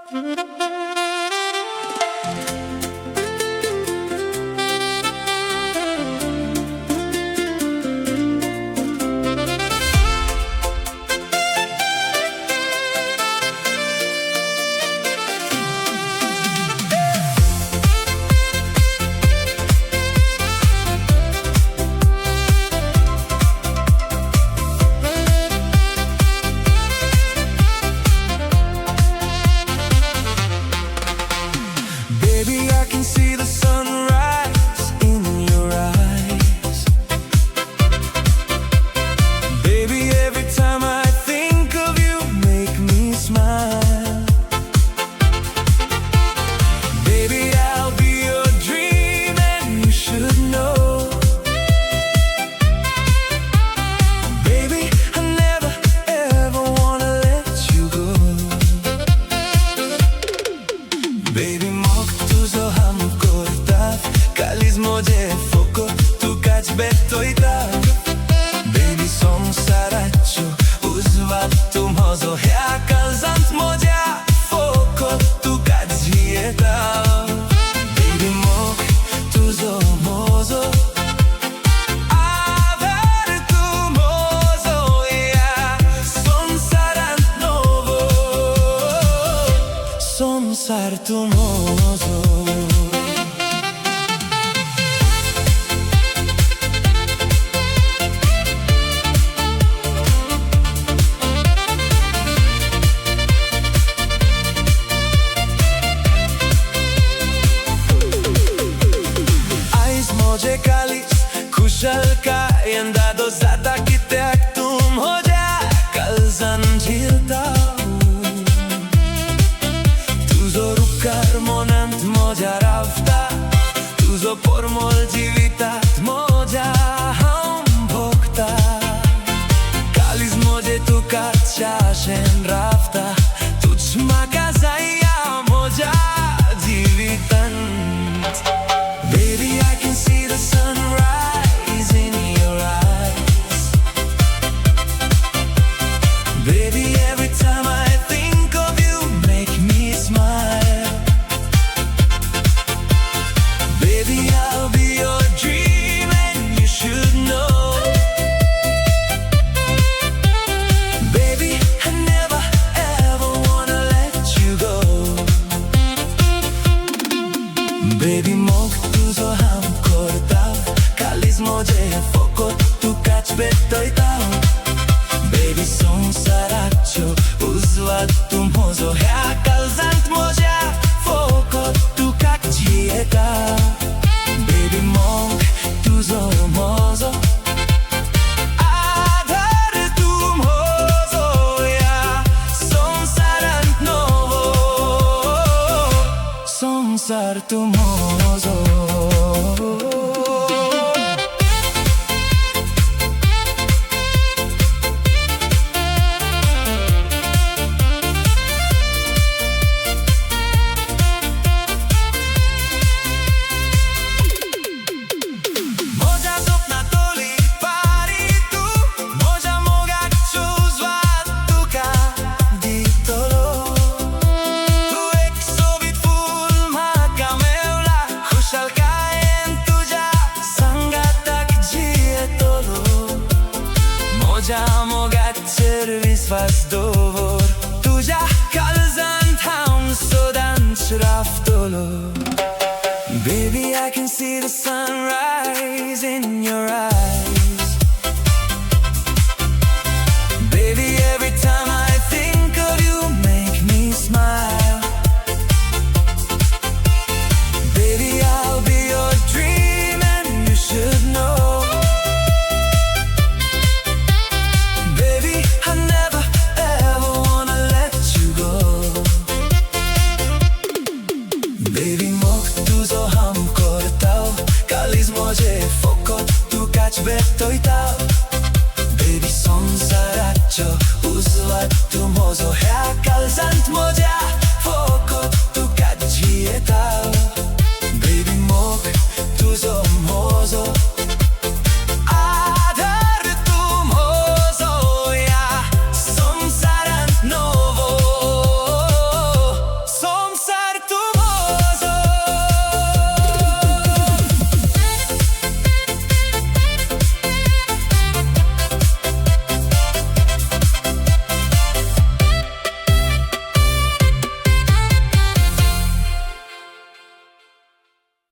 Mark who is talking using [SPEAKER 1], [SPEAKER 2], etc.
[SPEAKER 1] Baby, I can see the sunrise in your eyes. Baby, every time I think of you, make me smile. Baby, I'll be your dream and you should know. Baby, I never ever wanna let you go. Baby, मोग तुजो हांव करता, काळीज म्हजें फकत तुकाच भेटयता. Baby, संवसाराचो उजवाड तूं म्हजो, ह्या काळजांत म्हज्या फकत तुकाच जियेता. Baby, मोग तुजो म्हजो, आधार तूं म्हजो, ह्या संवसारांत नवो संवसार तूं म्हजो. आयज म्हजें काळीज खुशालकायेन धादोस जाता, कित्याक तूं म्हज्या काळजान झिरता. तुजो रुपकार मनांत म्हज्या रावता, तुजो परमळ जिवितांत म्हज्या हांव भोगता. काळीज म्हजें तुकाच आशेन रावता, तूंच म्हाका जाय म्हज्या जिवितांत. Baby, I can see the sunrise in your eyes. Baby, every time I think of you, make me smile. Baby, I'll be your dream and you should know. Baby, I never ever wanna let you go. Baby, मोग तुजो हांव करता, काळीज म्हजें फकत तुकाच भेटयता. Baby, संवसाराचो उजवाड तूं म्हजो, ह्या काळजांत म्हज्या फकत तुकाच जियेता. Baby, मोग तुजो म्हजो, आधार तूं म्हजो, ह्या संवसारांत नवो संवसार तूं म्हजो. म्हज्या सपनांतली परी तूं, म्हज्या मोगाचो उजवाड तुका दितलो. तूं एक सोबीत फूल म्हाका मेवला, खुशालकायेन तुज्या सांगाताक जियेतलो. म्हज्या मोगाचेर विस्वास दवर, तुज्या काळजांत हांव सदांच रावतलो. Baby, I can see the sunrise.